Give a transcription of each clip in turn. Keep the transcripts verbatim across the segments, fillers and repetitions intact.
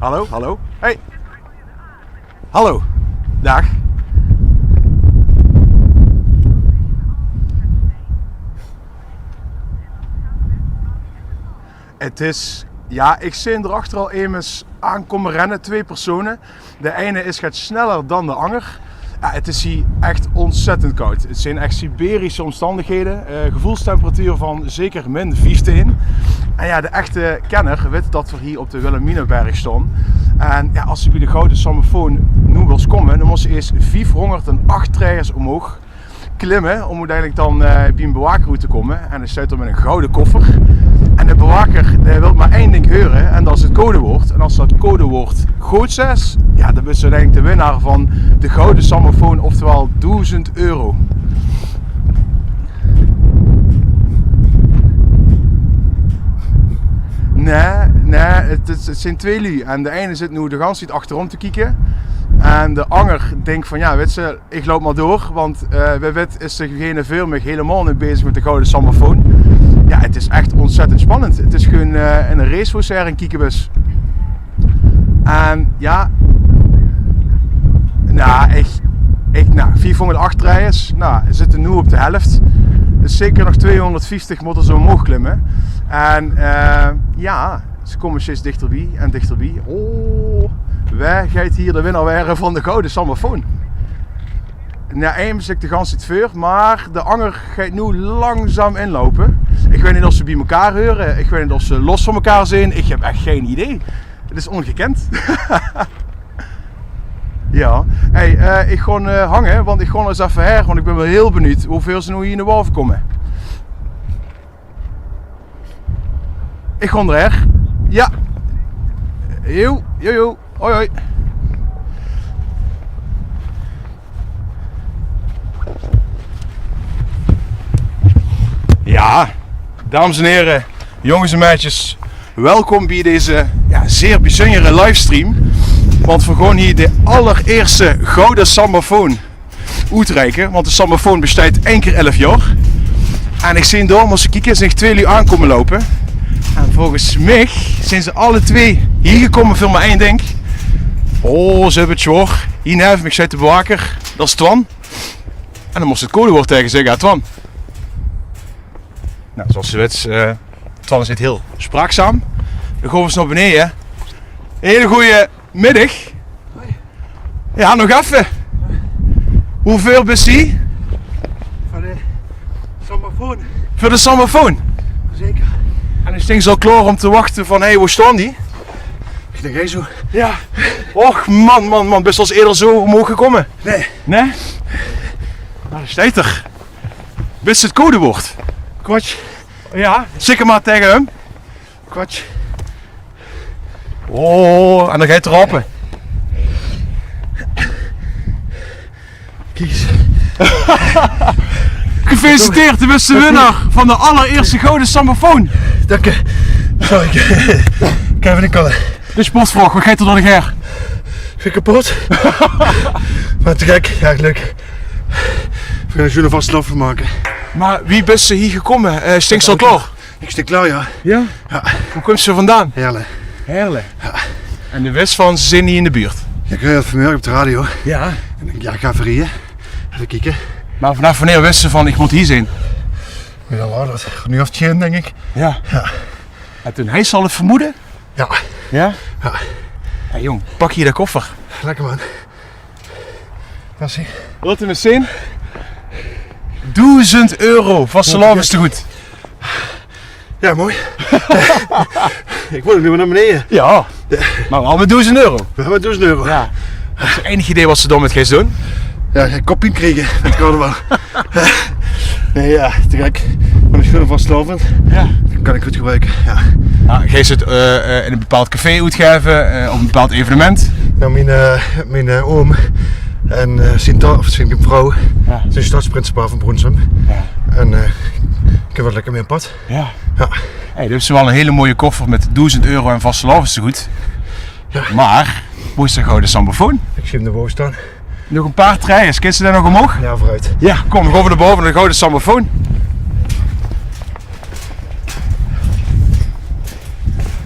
Hallo, hallo. Hey. Hallo. Daag. Het is, ja, ich zeen d'r achter al emes aankomme renne, twee persone. De eine is get sneller dan de anger. Ja, het is hie echt ontzettend koud. Het zeen echt Siberische omstandighede. Eh, gevoelstemperatuur van zeker min vieftien. En ja, de echte kenner wit dat v'r hie op de Wilhelminaberg staon. En ja, as se bie de Gouden Sammefoon noe wils komme, dan mós se eerst viefhonderdacht traejes omhoog klimme om oeteindelik dan, eh, bie 'ne bewaker oet te komme. En dae steit dao mit 'ne gouden koffer. En de bewaker, dae wilt mer ein dink heure en dat is het codewoord. En as se dat codewoord good zaes, ja, dan bis se oeteindelik de winnaar van de Gouden Sammefoon, oftewel doezend euro. Nae, nae, het, het, het zeen twee luuj. En de eine zit noe de ganse tied achterom te kieke. En de anger dink van, ja, wits se, ich loup mer door, want, eh, wae wit is degene veur mich hielemaol neet bezig mit de Gouden Sammefoon. Ja, het is echt ontzettend spannend. Het is gewoon, eh, 'n race wo se nao aan 't kieke bis. En ja, nou, ich, ich, nou, viefhonderdacht traejes, nou, v'r zitte noe op de helf. Dus zeker nog tweehonderdvieftig mótte ze omhoog klimme. En, eh, ja, ze komme steeds dichterbie en dichterbie. Oh, wae geit hie de winnaar waere van de Gouden Sammefoon? Nae, eine zit de ganse tied veur, mer de anger geit noe langzaam inloupe. Ich weit neet of ze bie mekaar heure, ich weit neet of ze los van mekaar zeen. Ich höb echt gein idee. Het is ongekend. Ja. Hey, eh, ich gaon, eh, hange, want ich gaon ins effe haer, want ich bin waal hiel benuujd wo veer ze noe hie nao bove komme. Ich gaon d'r haer. Ja. Jo, jo, jo. Hoi, hoi. Ja, dames en here, jonges en meidjes, welkom bie deze, ja, zeer bezunjere livestream. Want veer gaon hie de allereerste Gouden Sammefoon oetreike, want de Sammefoon besteit ein kier elf jaor. En ich zeen dao, mós se kieke, zeen ich twee luuj aankomme loupe. En volges mich zeen ze alle twee hie gekomme veur mer ein dink. Oh, ze höbbe het zwaor. Hie neve mich steit de bewaker, dat is Twan. En dan mós se het codewoord taege zègke, hè, Twan. Nou, zoals se wits, eh, Twan is neet hiel spraakzaam. Dan gaon veer ins nao beneje. Hele goeie middig. Ja, nog effe. Wo veur bis se hie? Veur de Sammefoon. Veur de Sammefoon? Zeker. En is dink al klaor om te wachte van, hey, wo staon die? Ich dink, hey, zo. Ja. Och, man, man, man. Bis se al ins eerder zo omhoog gekomme? Nae. Nae? Nou, dao steit 'r. Wits se het codewoord? Kwats. Ja. Zèk 't mer taege häöm. Kwats. Oh, en dan geit 'r ope. Kiek ins. Gefeliciteerd, de bès de winnaar van de allereerste Gouden Sammefoon. Dank je. Sorry, ik, ik heb een kalle. De sportvraog, wat geit 'r door de gaer? Ik ben kapot. Maar te gek, ja, leuk. We gaan er zo'n vastelaovend van make. Maar wie bès se hie gekomme? Eh, stinks al klaor? Ik stink klaor, ja. Ja? Ja. Wo kums se vandaan? Heerle. Heerle? Ja. En de wis van, ze zeen hie in de buurt? Ja, ik huur 't vanmorge op de radio. Ja. En ik dink, ja, ik ga effe rieje. Effe kieke. Maar vanaaf wanneer wis se van, ik mót hie zeen? Ja, dat is nu of tien, denk ik. Ja. Ja. En toen, hads se al 't vermoede? Ja. Ja? Ja. Hey jong, pak hie de koffer. Lekker, man. Merci. Laot 'm ins zeen. Doezend euro vastelaovestegood. Ja, mooi. Ik wil nu maar naar beneden. Ja. Ja. Maar wel met doezend euro. We hebben doezend euro. Ja. Heb se enig idee wat se daomit geis doon? Ja, ik ga koppien kriege. Dat kan wel. Nee, ja, te gek. Maar ik wil vastelaovend. Ja. Dat kan ik goed gebruike. Ja. Ja, geis se 't, eh, eh, in een bepaald café oetgaeve, eh, op een bepaald evenement? Nou, mien, eh, mien, eh, oom en, eh, zien ta-, of zien vrouw, ja, zien stadsprinsipale van Brunssum. Ja. En, eh, ik kan wel lekker mee op pad. Ja. Ja. Hey, dit is wel een hele mooie koffer met doezend euro en vastelaovestegood. Ja. Maar, wo is de Gouden Sammefoon? Ik zie 'm dao boven staan. Nog een paar traejes, kins se dao nog omhoog? Ja, vooruit. Ja, kom, we gaon nao bove, de Gouden Sammefoon.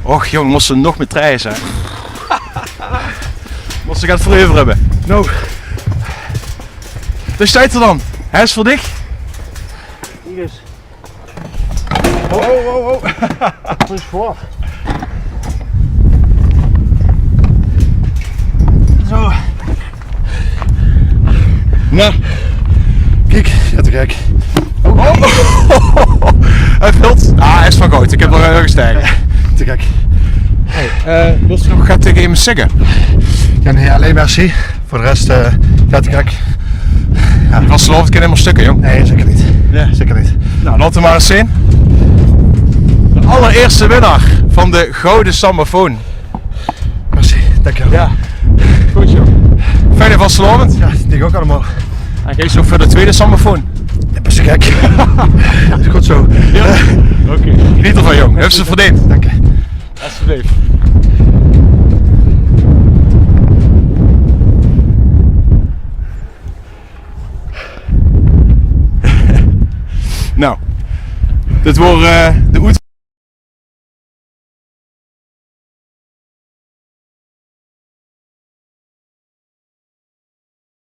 Och jong, mós se nog mier traejes, hè. Wat ze gaon veur euver höbbe. Nou. Dao steit 'r dan. Hae is veur dich. Ho, ho, ho. Wat is veur? Zo. Nou. Kiek, jao, te gek. Oh. Hae vèlt. Ah, hae is van goud. Ich höb 'm nog gestaeke. Te gek. Hey, eh, wils se nog get taenge emes zègke? Jao, nae, allein merci. Veur de res, eh, jao, te gek. Jao. Die vastelaovend kin neet mie stökke, jóng. Nae, zeker neet. Jao. Zeker neet. Nou, laote v'r mer ins zeen. De allerierste winnaar van de Gouwe Sambafoon. Merci, dankjewel. Jao. Good, jóng. Fijne vastelaovend. Jao, dich ouch allemaol. En geis se ouch veur de twiede Sambafoon? Jao, bès te gek. Is good zo. Jao. Oké. Geneet d'rvan, jóng. Höbs se verdeend. Dank dich. Alsjeblieft. Nou, dit waor, eh, de oet-